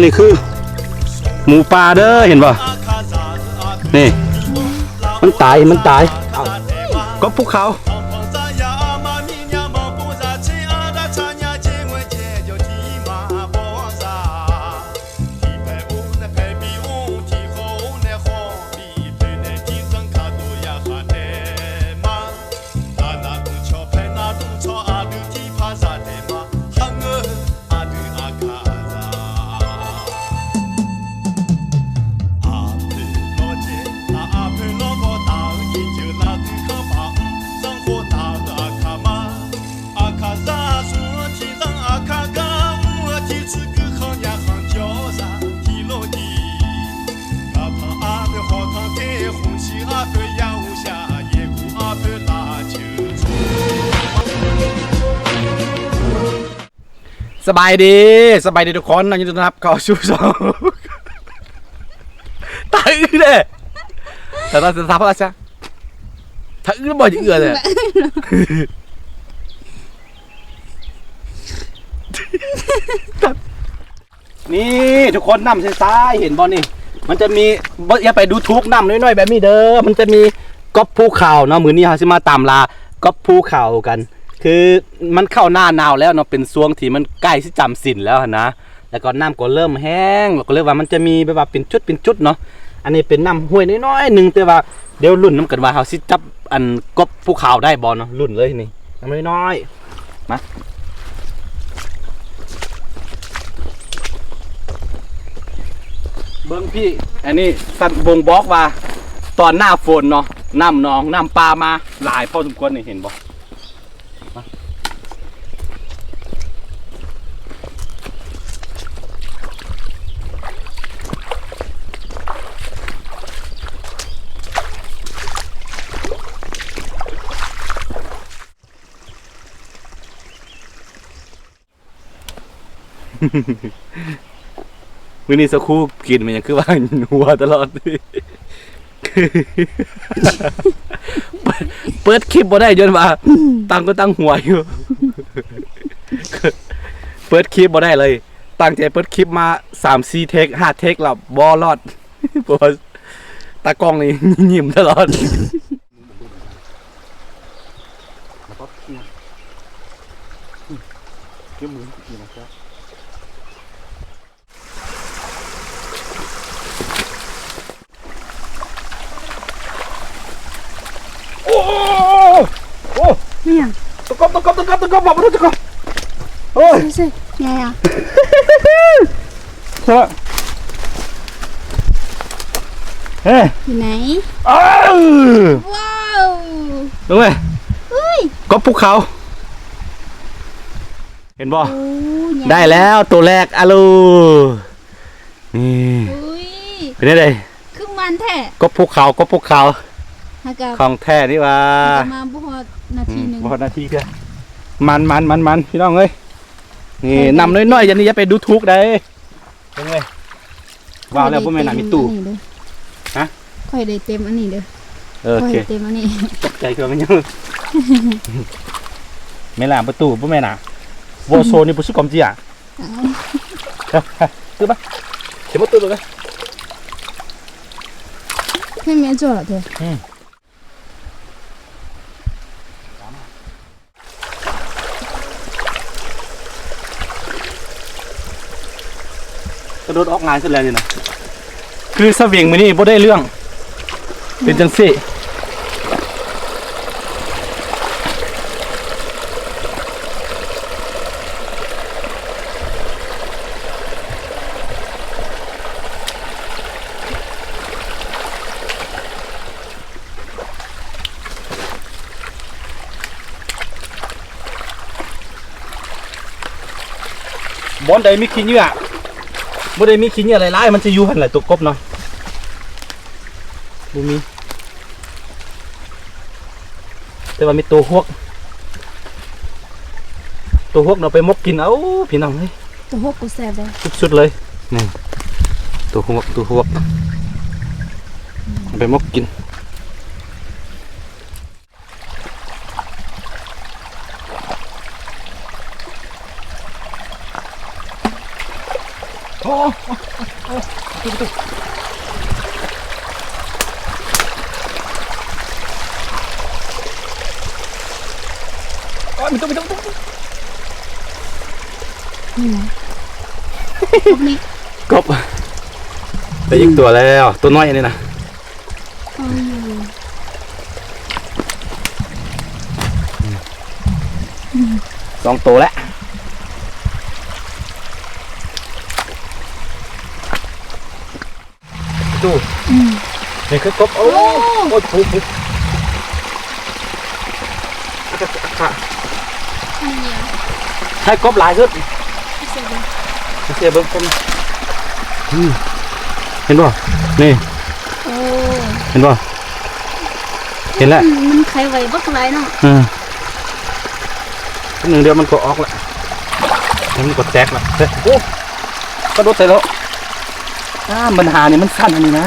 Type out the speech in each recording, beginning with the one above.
ນີ້ຄືໝູປ່າເດີ ເຫັນບໍ່? ນີ້ ມັນຕາຍ ມັນຕາຍ ເອົາ ກົບພູເຂົາ. ສະບາຍດີ ສະບາຍດີທຸກຄົນເນາະ ຍິນດີຕ້ອນຮັບເຂົ້າສູ່ຊ່ອງ ຕາອືເດ້ ຕາຕາຕາພະລາຊາ ຕາອືບໍ່ເອື້ອແທ້. ນີ້ທຸກຄົນ ນ້ຳໃສໆ ເຫັນບໍ່ນີ້? ມັນຈະມີ ບໍ່ ຢ່າໄປດູຖູກນ້ຳນ້ອຍໆ ແບບນີ້ເດີ ມັນຈະມີກົບພູເຂົາເນາະ. ມື້ນີ້ເຮົາຊິມາຕາມລ່າກົບພູເຂົາກັນ ຄືມັນເຂົ້າໜ້າໜາວແລ້ວເນາະ ເປັນຊ່ວງທີ່ມັນໃກ້ຊິຈຳສິນແລ້ວຫັ້ນນະ ແລ້ວກໍນ້ຳກໍເລີ່ມແຫ້ງ ກໍເລີຍວ່າມັນຈະມີແບບວ່າເປັນຈຸດເປັນຈຸດເນາະ. ອັນນີ້ເປັນນ້ຳຫ້ວຍນ້ອຍໆໜຶ່ງ ແຕ່ວ່າດຽວລຸ້ນນຳກັນວ່າເຮົາຊິຈັບອັນກົບພູເຂົາໄດ້ບໍ່ເນາະ ລຸ້ນເລີຍນີ້ ນ້ຳນ້ອຍໆ. ມາ ເບິ່ງພີ້ ອັນນີ້ສັນບົ່ງບອກວ່າຕອນໜ້າຝົນເນາະ ນ້ຳໜອງນ້ຳປ່າມາຫຼາຍພໍສົມຄວນນີ້ ເຫັນບໍ່? ມາ ມື້ນີ້ສາວຄູກິນມັນຫຍັງຄືວ່າຫົວຕະຫຼອດ ເປີດ ເປີດຄລິບບໍ່ໄດ້ ຍ້ອນວ່າຕ່າງຄົນຕ່າງຫົວຢູ່ ເປີດຄລິບບໍ່ໄດ້ເລີຍ. ຕັ້ງໃຈເປີດຄລິບມາສາມສີ່ເທັກ ຫ້າເທັກແລ້ວບໍ່ລອດ ເພາະວ່າຕາກ້ອງນີ້ຍິ້ມຕະຫຼອດ. ໂອ້ ໂອ້ ມີຫຍັງ? ຕະກົບ ຕະກົບ ຕະກົບ ຕະກົບ ຕະກົບ ໂອ້ຍ ໃສ່ ໃຫຍ່ອະ ເອີ ຢູ່ໃນ ເອີ ວ້າວ ລົງເວີຍ ເຮີ້ຍ ກົບພູເຂົາ ເຫັນບໍ່? ໂອ້ ໃຫຍ່ ໄດ້ແລ້ວໂຕແລກ ອາໂລ ນີ້ ອຸ້ຍ ເປັນຈັ່ງໃດ? ຄືມັນແທ້ ກົບພູເຂົາ ກົບພູເຂົາ ຂອງແທ້ນີ້ຫວ່າ ມາບໍ່ຮອດນາທີໜຶ່ງ ອືມ ບໍ່ຮອດນາທີເທື່ອ ມັນໆໆໆ ພີ່ນ້ອງເອີຍ ນີ້ ໃສ່ ນ້ຳນ້ອຍໆ ຢ່ານີ້ ຢ່າໄປດູຖູກໃດ ເບິ່ງເລີຍ ວ່າແລ້ວບໍ່ແມ່ນໜ້າມີຕູ້ ຮະ ຂ້ອຍໄດ້ເຕັມອັນນີ້ເດີ ໂອເຄ ຂ້ອຍໄດ້ເຕັມອັນນີ້ ຕົກໃຈຄືວ່າແມ່ນຫຍັງ ແມ່ນລະປະຕູບໍ່ແມ່ນນະ ໂວໂຊນີ້ບໍ່ສຸກອມເຈຍ ເອົາ ເອົາ ເອົາ ຕື່ມາ ເຂັມມາຕູ້ເບິ່ງ ໃຫ້ແມ່ຈົວເດີ ອືມ ກະໂດດອອກງ່າຍສຸດແລ້ວນີ້ນະ ຄືສະວິງມື້ນີ້ບໍ່ໄດ້ເລື່ອງ ເປັນຈັ່ງຊີ້. ບ່ອນໃດມີຂີ້ເຫຍື້ອ ບໍ່ໄດ້ມີຂີ້ເຫຍື້ອຫຼາຍໆ ມັນຈະຢູ່ຫັ້ນແຫຼະ ໂຕກົບເນາະ ບໍ່ມີ ແຕ່ວ່າມີໂຕຮວກ ໂຕຮວກເນາະ ໄປໝົກກິນເອົາ ພີ່ນ້ອງເອີຍ. ໂຕຮວກກໍແຊບເດ້ ສຸດໆເລີຍ ນີ້ ໂຕຮວກ ໂຕຮວກ ເອົາໄປໝົກກິນ. ໂ ໂອ້ ໂອ້ ໂອ້ ໂອ້ ມີຕົວ ມີຕົວ ມີຕົວ ນີ້ນະ ກົບນີ້ ກົບ ໄດ້ອີກຕົວແລ້ວ ຕົວນ້ອຍອັນນີ້ນະ. ເອົາຢູ່ ສອງໂຕແລ້ວ ຕູ້ ອືມ ນີ້ຄືກົບ ໂອ້ ໂອ້ ໂອ້ຍ ປູ ປູ ໃຫ້ກົບຫຼາຍສຸດ ເສຍເບິ່ງ ເສຍເບິ່ງ ອືມ ເຫັນບໍ່ ນີ້ ໂອ້ ເຫັນບໍ່ ເຫັນແລ້ວ ອືມ ມັນໄຂໄວບັກຫຼາຍເນາະ ເອີ ໜຶ່ງດຽວມັນກໍອອກລະ ມັນກໍແຕກລະ ເອີ ໂອ້ ກະໂດດໃສ່ແລ້ວ ອ່າ ບັນຫານີ້ມັນສັ້ນອັນນີ້ນະ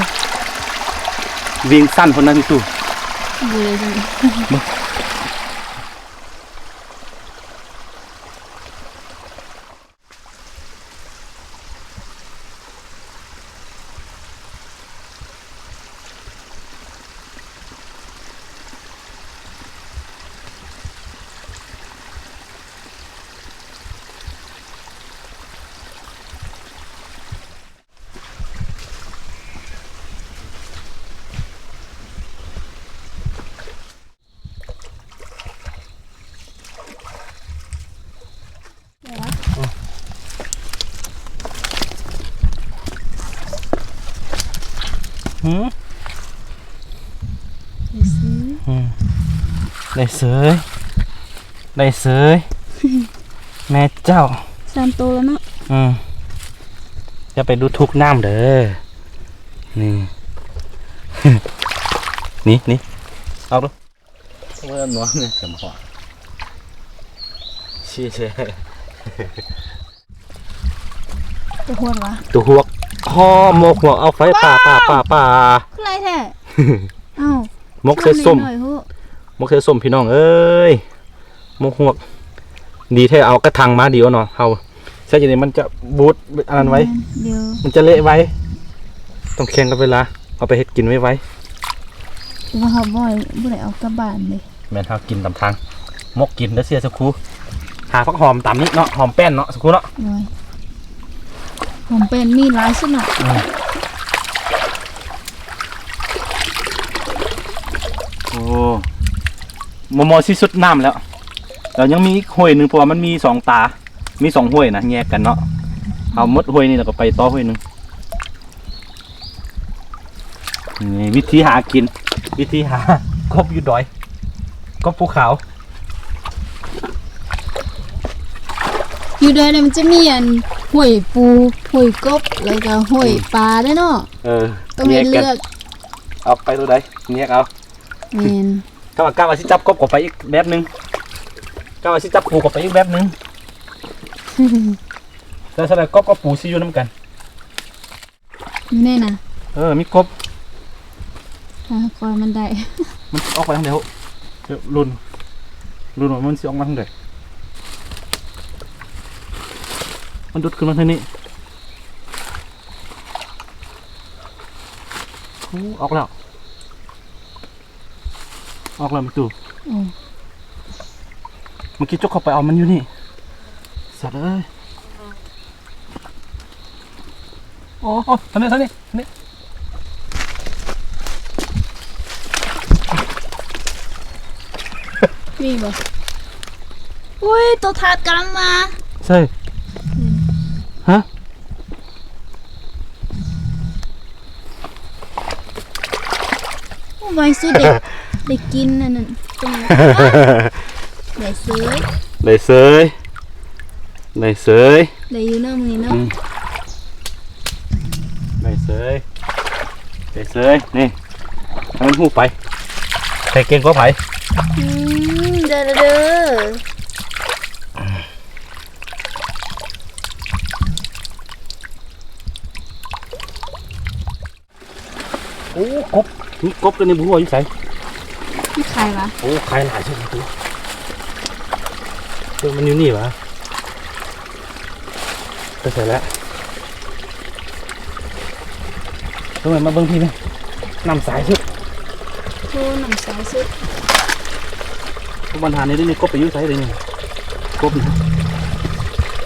ວິ່ງສັ້ນພຸ້ນນະ ຕູ້ ບໍ່ເລີຍ ຫືມ ໄດ້ເສີຍ ໄດ້ເສີຍ ໄດ້ເສີຍ ແມ່ເຈົ້າ ສາມໂຕແລ້ວເນາະ ອືມ ຢ່າໄປດູທຸກນ້ຳເດີ ນີ້ ນີ້ ນີ້ ເອົາດູ. ໂອ້ຍ ນອນເລີຍ ຈຳພໍ ຊີ້ເຊ ຕົວຫວກຫວາ ຕົວຫວກ ຫໍ່ໝົກຫວກ ເອົາໄຟປ່າ ປ່າ ປ່າ ປ່າ ຄືຫຼາຍແທ້ ເອົ້າ ໝົກໃສ່ສົ້ມ ໝົກໃສ່ສົ້ມ ພີ່ນ້ອງເອີຍ ໝົກຫວກ ດີແທ້ ເອົາກະຖັງມາດີເນາະ ເຮົາ ໃສ່ຈັ່ງນີ້ມັນຈະບູດອັນນັ້ນໄວ ແມ່ນ ມັນຈະເລະໄວ ຕ້ອງແຂ່ງກັບເວລາ ເອົາໄປເຮັດກິນໄວໆ ແຕ່ວ່າເຮົາບໍ່ ບໍ່ໄດ້ເອົາກັບບ້ານເດ້ ແມ່ນ ເຮົາກິນຕາມທາງ ໝົກກິນເດີ ເສຍສຸຄູ ຫາຜັກຫອມຕາມນີ້ເນາະ ຫອມແປ້ນເນາະ ສຸຄູເນາະ ໂດຍ ຫອມແປ້ນມີຫຼາຍສຸດເນາະ ອືມ ໂອ້ ມໍ່ໆຊິສຸດນ້ຳແລ້ວ ແລ້ວຍັງມີອີກຫ້ວຍໜຶ່ງ ເພາະວ່າມັນມີສອງຕາ ມີສອງຫ້ວຍນະ ແຍກກັນເນາະ ເອົາໝົດຫ້ວຍນີ້ແລ້ວກໍໄປຕໍ່ຫ້ວຍໜຶ່ງ ນີ້ວິທີຫາກິນ ວິທີຫາກົບຢູ່ດອຍ ກົບພູເຂົາ ຢູ່ດອຍນີ້ມັນຈະມີອັນຫ້ວຍປູ ຫ້ວຍກົບ ແລ້ວກໍຫ້ວຍ ອືມ ປາເດ້ເນາະ ເອີ ຕ້ອງໄດ້ເລືອກ ເອົາໄປຕົວໃດ ແຍກເອົາ ແມ່ນ ກະວ່າ ກະວ່າຊິຈັບກົບກໍໄປອີກແບບໜຶ່ງ ກະວ່າຊິຈັບປູກໍໄປອີກແບບໜຶ່ງ ແລ້ວສະນັ້ນກົບກັບປູຊິຢູ່ນຳກັນ ຢູ່ໃນນະ ເອີ ມີກົບ ຖ້າຂ້ອຍມັນໄດ້ ມັນຊິອອກໄປທາງໃດ ລຸ້ນ ລຸ້ນວ່າມັນຊິອອກມາທາງໃດ ມັນດຸດຂຶ້ນມາທາງນີ້ ໂອ້ ອອກແລ້ວ ອອກແລ້ວ ມີຕູ້ ອືມ ເມື່ອກີ້ຈົກເຂົ້າໄປເອົາມັນຢູ່ນີ້ ສັດເອີຍ ໂອ້ ໂອ້ ທາງນີ້ ທາງນີ້ ທາງນີ້ ມີບໍ່ ອຸ້ຍ ໂຕທາດກຳລັງມາ ໃຊ່ ອືມ ຮະ ໂອ້ ໄວສຸດເດ້ ໄດ້ກິນອັນນັ້ນ ໄດ້ເສີຍ ໄດ້ເສີຍ ໄດ້ເສີຍ ໄດ້ຢູ່ເນາະມື້ນີ້ເນາະ ອືມ ໄດ້ເສີຍ ໄດ້ເສີຍ ນີ້ ໃຫ້ມັນຮູ້ໄປ ໃຜເກັ່ງກວ່າໃຜ ອືມ ໄດ້ແລ້ວເດີ. ໂອ້ ກົບ ມີກົບກັນນີ້ ບໍ່ຮູ້ວ່າຢູ່ໃສ ມີໄຂ່ຫວາ? ໂອ້ ໄຂ່ຫຼາຍສຸດ ເອີ ມັນຢູ່ນີ້ຫວາ? ໄປໃສແລ້ວ? ເບິ່ງ ມາເບິ່ງພີ້ແມ່ ນ້ຳໃສສຸດ. ໂອ້ ນ້ຳໃສສຸດ. ບັນຫານີ້ເດ້ນີ້ ກົບໄປຢູ່ໃສເດ້ນີ້? ກົບນະ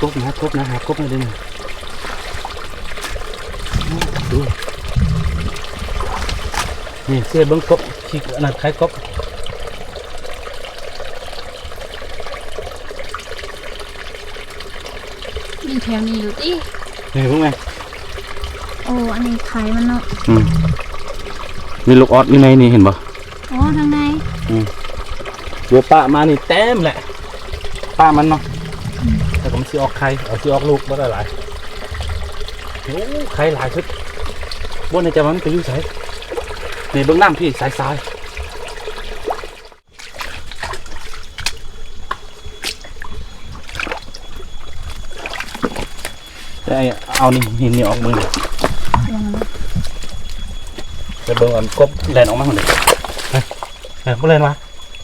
ກົບນະ ກົບນະ ຫາກົບມາເດ້ນີ້. ໂອ້ ດູ ນີ້ ຊິເບິ່ງກົບ ຂີ້ ອັນນັ້ນ ໄຂ່ກົບ. ມີແຖວນີ້ຢູ່ຕິ? ນີ້ເບິ່ງແມ່. ໂອ້ ອັນນີ້ໄຂ່ມັນເນາະ. ອືມ ມີລູກອອດຢູ່ໃນນີ້ ເຫັນບໍ່? ອໍ ທາງໃນ. ອືມ ເວລາປະມານີ້ເຕັມແຫຼະ ປະມັນເນາະ. ອືມ ແລ້ວກໍມັນຊິອອກໄຂ່ ເອົາ ຊິອອກລູກບໍ່ໄດ້ຫຼາຍ. ໂອ້ ໄຂ່ຫຼາຍສຸດ. ບໍ່ແນ່ໃຈວ່າມັນໄປຢູ່ໃສ. ນີ້ເບິ່ງນ້ຳພີ້ ໃສໆ. ໄດ້ເອົານີ້ ຫີນນີ້ອອກເບິ່ງ. ໄປເບິ່ງອັນກົບແລ່ນອອກມາຫັ້ນເດ້. ເອີ ບໍ່ແລ່ນຫວາ?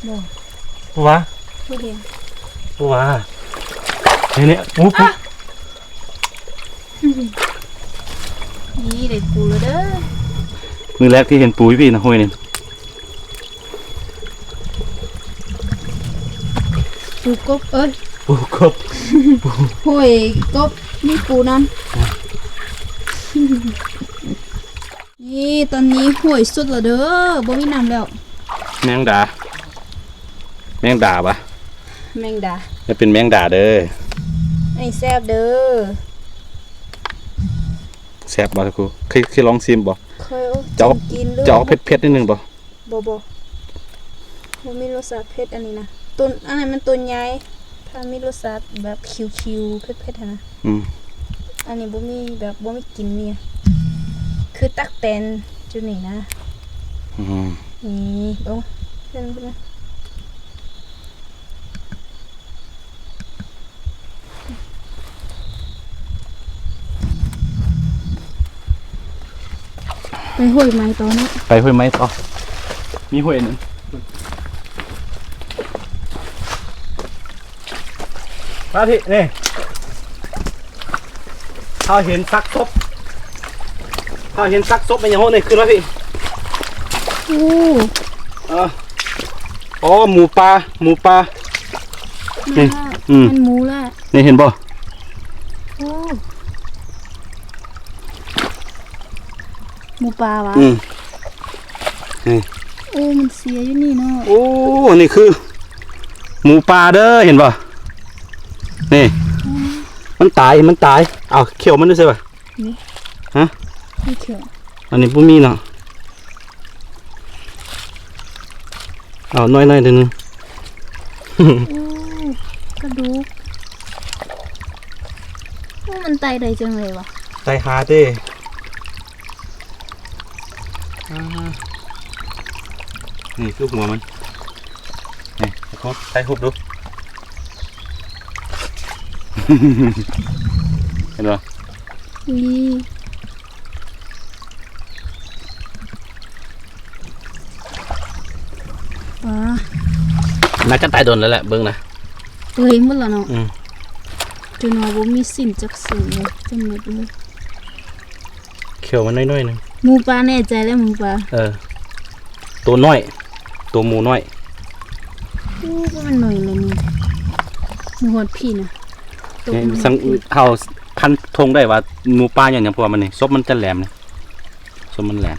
ບໍ່ ບໍ່ຫວາ? ບໍ່ເຫັນ ບໍ່ຫວາ. ນີ້ໆ ໂອ້ ປູ ນີ້ໄດ້ປູແລ້ວເດີ. ມື້ແລກທີ່ເຫັນປູຢູ່ພີ້ນະ ຫ້ວຍນີ້. ປູກົບ ເອີຍ ປູກົບ ຫ້ວຍກົບ ມີປູນຳ. ນີ້ ຕອນນີ້ຫ້ວຍສຸດແລ້ວເດີ ບໍ່ມີນ້ຳແລ້ວ. ແມງດາ ແມງດາຫວາ? ແມງດາ ຢ່າເປັນແມງດາເດີ. ອັນນີ້ແຊບເດີ. ແຊບບໍ່ ຄູ? ເຄີຍ ເຄີຍລອງຊີມບໍ່? ເຄີຍ. ໂອ້ ຈະອອກ ຈະອອກເຜັດໆ ໜ້ອຍໜຶ່ງບໍ່? ບໍ່ ບໍ່ ບໍ່ມີລົດຊາດເຜັດ. ອັນນີ້ນະ ຕົ້ນ ອັນນັ້ນມັນຕົ້ນໃຫຍ່ ຖ້າມີລົດຊາດແບບຂິວໆ ເຜັດໆ ຫັ້ນນະ. ອືມ ອັນນີ້ບໍ່ມີ ແບບບໍ່ມີກິ່ນເມຍ ຄືຕັກແຕນຈຸນີ້ນະ. ອືມ ນີ້ ເບິ່ງ ເບິ່ງ ເບິ່ງ. ໄປຫ້ວຍໃໝ່ຕໍ່ເນາະ ໄປຫ້ວຍໃໝ່ຕໍ່. ມີຫ້ວຍໜຶ່ງ ມາພີ້ ນີ້ ເຮົາເຫັນຊາກສົບ ເຮົາເຫັນຊາກສົບແມ່ນຫຍັງໂຫນີ້ ຂຶ້ນມາພີ້. ໂອ້ ເອີ ອໍ ໝູປ່າ ໝູປ່າ. ນີ້ ອືມ ມັນໝູລະ ນີ້ເຫັນບໍ່? ໂອ້ ໝູປ່າຫວາ? ອືມ ນີ້ ໂອ້ ມັນເສຍຢູ່ນີ້ເນາະ. ໂອ້ ນີ້ຄືໝູປ່າເດີ ເຫັນບໍ່? ນີ້ ອືມ ມັນຕາຍ ມັນຕາຍ. ເອົາ ຂ້ຽວມັນຢູ່ໃສຫວາ? ນີ້ ຮະ? ມີຂ້ຽວ ອັນນີ້ບໍ່ມີເນາະ. ເອົາໜ້ອຍໆ ໜຶ່ງ ໂອ້ ກະດູກ. ໂອ້ ມັນໄຕ່ໄດ້ຈັ່ງໃດຫວາ? ໄຕ່ຫາເດ້. ອ່າ ນີ້ຄືຫົວມັນ. ນີ້ ໃຫ້ຄູຖ່າຍຮູບດູ ເຫັນບໍ່? ນີ້ ວ້າ ໜ້າຈະຕາຍດົນແລ້ວແຫຼະ ເບິ່ງນະ ເປື່ອຍໝົດແລ້ວເນາະ. ອືມ ຈົນວ່າບໍ່ມີຊີ້ນຈັກຊີ້ນເລີຍ ຈົນໝົດເລີຍ. ຂ້ຽວມັນນ້ອຍໆ ໜຶ່ງ. ໝູປ່າ ແນ່ໃຈແລ້ວໝູປ່າ. ເອີ ໂຕນ້ອຍ ໂຕໝູນ້ອຍ. ໂອ້ ມັນນ້ອຍແລ້ວນີ້ ໝູຮອດພີ້ນະ. ນີ້ ເຮົາຟັນທົງໄດ້ວ່າໝູປ່າຫຍັງ ຫຍັງ ເພາະວ່າມັນນີ້ ສົບມັນຈະແຫຼມນະ ສົບມັນແຫຼມ.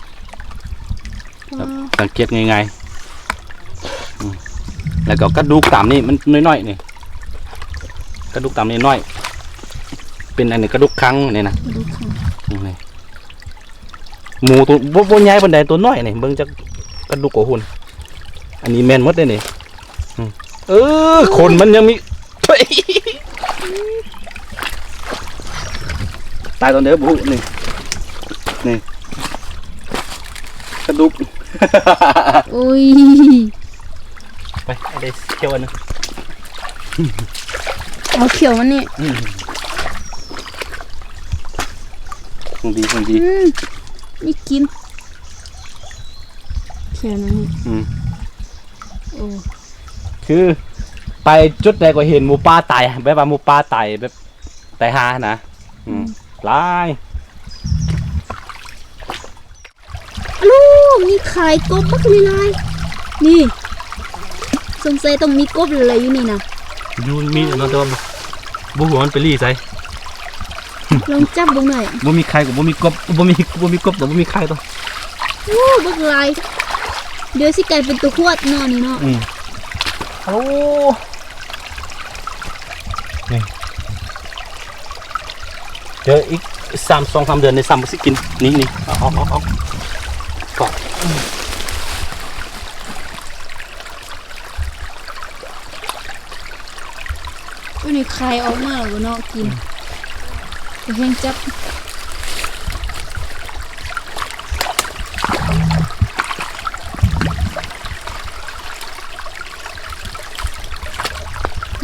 ແບບ ອໍ ສັງເກດງ່າຍໆ. ອືມ ແລ້ວກໍກະດູກຕາມນີ້ມັນນ້ອຍໆ ນີ້ ກະດູກຕາມນີ້ນ້ອຍ ເປັນອັນນີ້ກະດູກຄັງນີ້ນະ ກະດູກຄັງ. ອືມ ນີ້ ໝູໂຕ ບໍ່ ບໍ່ໃຫຍ່ປານໃດ ໂຕນ້ອຍນີ້ ເບິ່ງຈາກກະດູກກໍຮູ້. ອັນນີ້ແມ່ນໝົດເດ້ນີ້. ອືມ ເອີ ຂົນມັນຍັງມີ. ຕາຍຕອນໃດບໍ່ຮູ້ ນີ້ ນີ້ ກະດູກ. ໂອ້ຍ ໄປ ໄດ້ຂ້ຽວອັນໜຶ່ງ ເອົາຂ້ຽວມັນນີ້. ອືມ ຂອງດີ ຂອງດີ. ອືມ ນີ້ກິນ ແຖວນັ້ນນີ້. ອືມ ໂອ້ ຄືໄປຈຸດໃດກໍເຫັນໝູປ່າຕາຍ ແບບວ່າໝູປ່າຕາຍແບບຕາຍຫານະ. ອືມ ອືມ ຫຼາຍ. ອາລູ ມີຄາຍກົບບັກຫຼາຍໆ ນີ້ ສົງໄສຕ້ອງມີກົບແຫຼະຢູ່ນີ້ນະ. ຢູ່ມີແຫຼະເນາະ ແຕ່ວ່າບໍ່ ບໍ່ຮູ້ວ່າມັນໄປລີ້ໃສ. ລອງຈັບເບິ່ງໜ້ອຍ. ບໍ່ມີຄາຍກໍບໍ່ມີກົບ ບໍ່ມີ ບໍ່ມີກົບກໍບໍ່ມີຄາຍຕົວະ. ໂອ້ ບັກຫຼາຍ ດຽວຊິກາຍເປັນຕົວຂວດເນາະນີ້ເນາະ. ອືມ ໂອ້ ນີ້ ດຽວອີກສາມ ສອງສາມເດືອນນີ້ຊ້ຳຊິກິນ. ນີ້ ນີ້ ເອົາ ເອົາ ເອົາ ເອົາ. ໂອ້ ນີ້ຄາຍອອກມາແລ້ວເນາະ ກິນ. ອືມ ແຮງຈັບ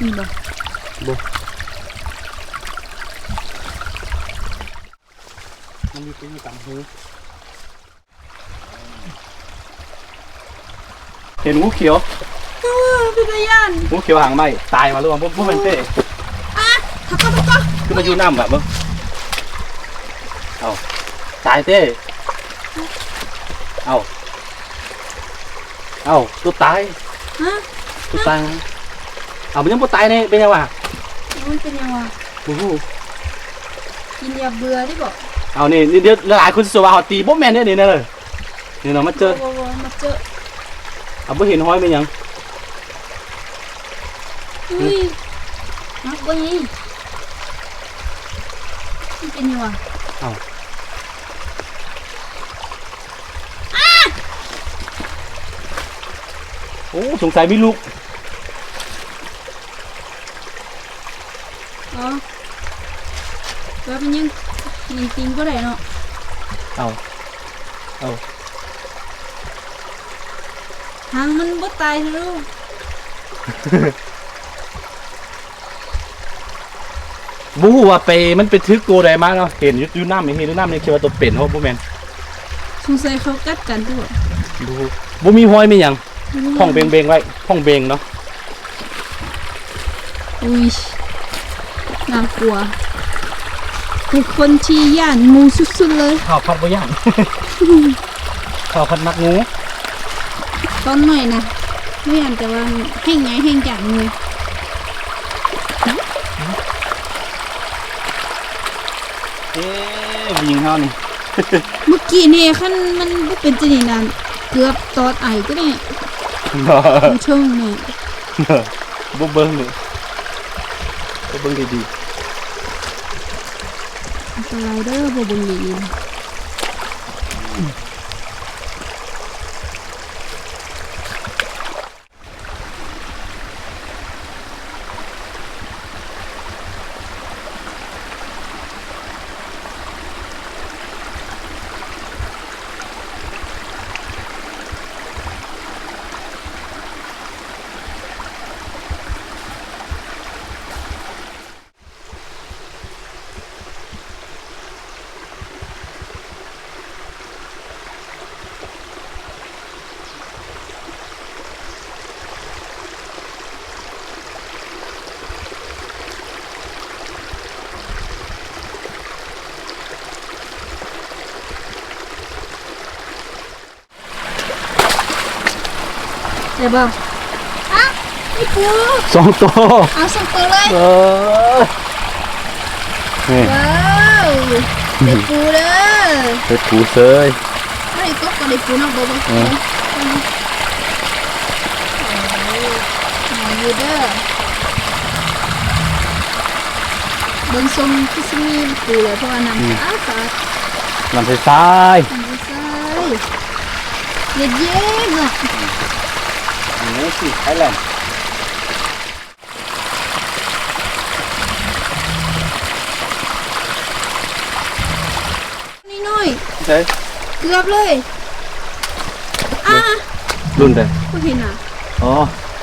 ນີ້ບໍ່? ບໍ່. ມັນມີຕົວຢູ່ຕາມຮູ. ເຫັນງູຂຽວ. ເອີ ເປັນຕາຢ້ານ. ງູຂຽວຫາງໄມ້ ຕາຍມາຫຼືວ່າ ບໍ່ ບໍ່ແມ່ນເຕ້. ອາ ຖອຍກ່ອນ ຖອຍກ່ອນ. ຄືມາຢູ່ນ້ຳແບບເບິ່ງ. ເອົ້າ ຕາຍເຕ້. ເອົ້າ ເອົ້າ ຕົວຕາຍ. ຮະ? ຕົວຕາຍ. ເອົ້າ ມັນຍັງບໍ່ຕາຍນີ້ ເປັນຫຍັງວະ? ມັນເປັນຫຍັງວະ? ບໍ່ຮູ້. ກິນຢາເບື່ອຕິບໍ? ເອົານີ້ ນີ້ ດຽວຫຼາຍຄົນຊິວ່າເຮົາຕີ ບໍ່ແມ່ນເດ້ນີ້ນະ. ນີ້ເນາະ ມາເຈີ ບໍ່ ບໍ່ ມາເຈີ. ເອົາ ບໍ່ເຫັນຮອຍແມ່ນຫຍັງ? ອຸ້ຍ ຫືມ ມັກບໍ່ນີ້? ມັນເປັນຫຍັງວະ? ເອົ້າ ອ້າ ໂອ້ ສົງໄສມີລູກ. ອໍ ແບບມັນຍັງ ຍັງຕີງບໍ່ໄດ້ເນາະ. ເອົາ ເອົາ ຫາງມັນບໍ່ຕາຍເທື່ອລູກ. ບໍ່ຮູ້ວ່າໄປ ມັນໄປຖືກໂຕໃດມາເນາະ. ເຫັນຢູ່ ຢູ່ນ້ຳນີ້ ເຫັນຢູ່ນ້ຳນີ້ ຄິດວ່າໂຕເປັນ ໂອ້ ບໍ່ແມ່ນ. ສົງໄສເຂົາກັດກັນຕິບໍ? ບໍ່ຮູ້ ບໍ່ມີຮອຍມີຫຍັງ. ອືມ ທ້ອງເບັງໆໄວ້ ທ້ອງເບັງເນາະ. ອຸ້ຍ ໜ້າກົວ ເປັນຄົນທີ່ຢ້ານງູສຸດໆເລີຍ. ຂ້າວຜັດບໍ່ຢ້ານ ຂ້າວຜັດມັກງູ. ຕອນນ້ອຍນະບໍ່ຢ້ານ ແຕ່ວ່າແຮງໃຫຍ່ແຮງຢ້ານງູ. ເອີ ຜູ້ຍິງເຮົານີ້ ເມື່ອກີ້ນີ້ ຄັນມັນບໍ່ເປັນຈັ່ງນີ້ນະ ເກືອບຕອດໄອກໍໄດ້. ບໍ່ ຢູ່ເທິງນີ້ ບໍ່ເບິ່ງນີ້ ບໍ່ເບິ່ງດີໆ. ອັນຕະລາຍເດີ ບໍ່ເບິ່ງດີໆ. ໄດ້ບໍ່? ອະ ມີປູ ສອງໂຕ ເອົາສອງໂຕເລີຍ. ເອີ ນີ້ ວ້າວ ເປັນປູເດີ ເປັນປູເຊີຍ. ໃຫ້ກົບກໍໄດ້ປູເນາະ ບໍ່ ບໍ່ ເອີ ໂອ້ ໃຫຍ່ຢູ່ເດີ. ເບິ່ງຊົງຄືຊິມີປູແຫຼະ ເພາະວ່ານ້ຳ ອືມ ສະອາດໆ ນ້ຳໃສໆ ນ້ຳໃສໆ ເຢັນໆເນາະ. ນີ້ຊິໄອແລນ ນ້ອຍໆ ໃສ ເກືອບເລີຍ. ອາ ລຸ້ນໃດ ບໍ່ເຫັນນະ. ອໍ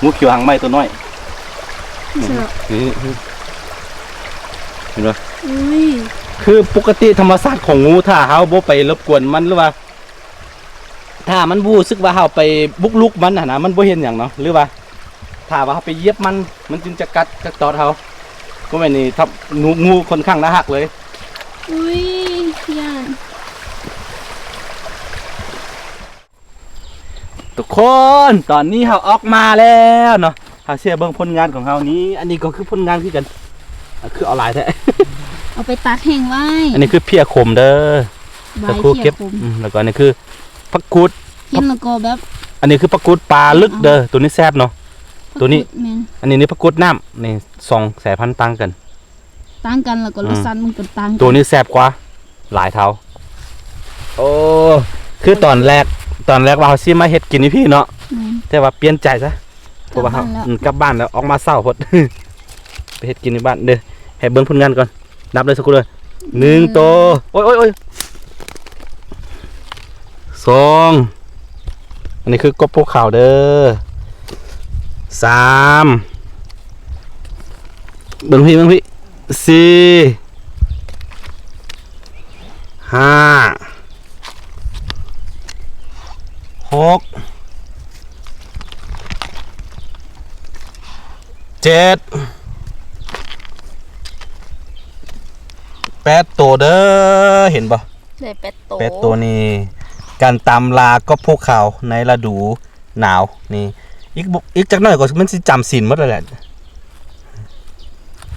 ງູຂຽວຫາງໄມ້ຕົວນ້ອຍ. ນີ້ ນີ້ ນີ້ ເຫັນບໍ່? ອຸ້ຍ ຄືປົກກະຕິທຳມະຊາດຂອງງູ ຖ້າເຮົາບໍ່ໄປລົບກວນມັນ ຫຼືວ່າ ຖ້າມັນບໍ່ຮູ້ສຶກວ່າເຮົາໄປບຸກລຸກມັນຫັ້ນນະ ມັນບໍ່ເຮັດຫຍັງເນາະ. ຫຼືວ່າຖ້າວ່າເຮົາໄປຢຽບມັນ ມັນຈຶ່ງຈະກັດຈະຕອດເຮົາ. ບໍ່ແມ່ນນີ້ ງູ ງູຂ້ອນຂ້າງໜ້າຮັກເລີຍ. ອຸ້ຍ ຢ້ານ. ທຸກຄົນ ຕອນນີ້ເຮົາອອກມາແລ້ວເນາະ ເຮົາຊິເບິ່ງຜົນງານຂອງເຮົານີ້ ອັນນີ້ກໍຄືຜົນງານຄືກັນ ຄືເອົາຫຼາຍແທ້ ເອົາໄປຕາກແຫ້ງໄວ້ ອັນນີ້ຄືເພຍຂົມເດີ ຫວາຍ ກໍຄືເກັບ ເພຍຂົມ ອືມ ແລ້ວກໍອັນນີ້ຄືຜັກກູດ ກິນແລ້ວກໍແບບ ອັນນີ້ຄືຜັກກູດປ່າລຶກເດີ ອືມ ໂຕນີ້ແຊບເນາະ ໂຕນີ້ ແມ່ນ ອັນນີ້ນີ້ຜັກກູດນ້ຳ ນີ້ສອງສາຍພັນຕ່າງກັນ ຕ່າງກັນ ແລ້ວກໍ ອືມ ລົດຊາດມັນກໍຕ່າງກັນ ໂຕນີ້ແຊບກວ່າຫຼາຍເທົ່າ ໂອ້ ຄືຕອນແລກ ຕອນແລກວ່າເຮົາຊິມາເຮັດກິນຢູ່ພີ້ເນາະ ແມ່ນ ແຕ່ວ່າປ່ຽນໃຈຊະ ເພາະວ່າເຮົາ ກັບບ້ານແລ້ວ ອືມ ກັບບ້ານແລ້ວ ອອກມາເຊົ້າໂພດ ໄປເຮັດກິນຢູ່ບ້ານເດີ ໃຫ້ເບິ່ງຜົນງານກ່ອນ ນັບເລີຍສັກຄົນເດີ ໜຶ່ງ ເອີ ໂຕ ໂອ້ຍ ໂອ້ຍ ໂອ້ຍ ສອງ ອັນນີ້ຄືກົບພູເຂົາເດີ ສາມ ເບິ່ງພີ້ ເບິ່ງພີ້ ສີ່ ຫ້າ ຫົກ ເຈັດ ແປດໂຕເດີ ເຫັນບໍ່? ໄດ້ແປດໂຕ ແປດໂຕນີ້ ການຕາມລ່າກົບພູເຂົາໃນລະດູໜາວນີ້ ອີກ ອີກຈັກໜ້ອຍກໍມັນຊິຈຳສິນໝົດແລ້ວແຫຼະ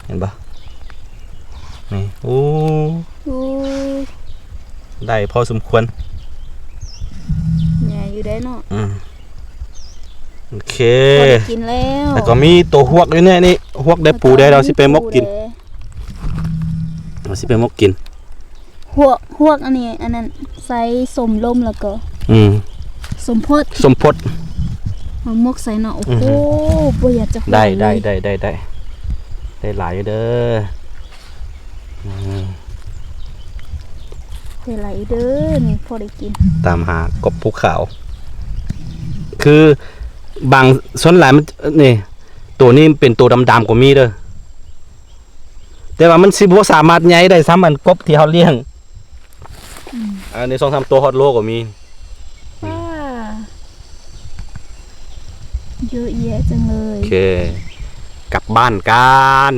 ເຫັນບໍ່? ນີ້ ໂອ້ ໂອ້ ໄດ້ພໍສົມຄວນ ໃຫຍ່ຢູ່ເດ້ເນາະ ອືມ ໂອເຄ ພໍໄດ້ກິນແລ້ວ ແລ້ວກໍມີໂຕຮວກຢູ່ໃນນີ້ ຮວກໄດ້ປູໄດ້ ເຮົາຊິໄປໝົກກິນ ເຮົາຊິໄປໝົກກິນ ຮວກ ຮວກອັນນີ້ ອັນນັ້ນ ໃສ່ສົ້ມລົມ ແລ້ວກໍ ອືມ ສົ້ມພົດ ສົ້ມພົດ ເອົາໝົກໃສ່ເນາະ ໂອ້ໂຫ ອືຮຶ ບໍ່ຢາກຈະ ໄດ້ ໄດ້ ໄດ້ ໄດ້ ໄດ້ ໄດ້ຫຼາຍຢູ່ເດີ ອືມ ໄດ້ຫຼາຍຢູ່ເດີ ນີ້ພໍໄດ້ກິນ ຕາມຫາກົບພູເຂົາ ຄືບາງ ສ່ວນຫຼາຍມັນ ນີ້ ໂຕນີ້ເປັນໂຕດຳໆກໍມີເດີ ແຕ່ວ່າມັນຊິບໍ່ສາມາດໃຫຍ່ໄດ້ສ່ຳອັນກົບທີ່ເຮົາລ້ຽງ ອືມ ອັນນີ້ສອງສາມໂຕຮອດໂລກໍມີ ວ້າ ເຍອະແຍະຈັງເລີຍ ໂອເຄ ກັບບ້ານກັນ.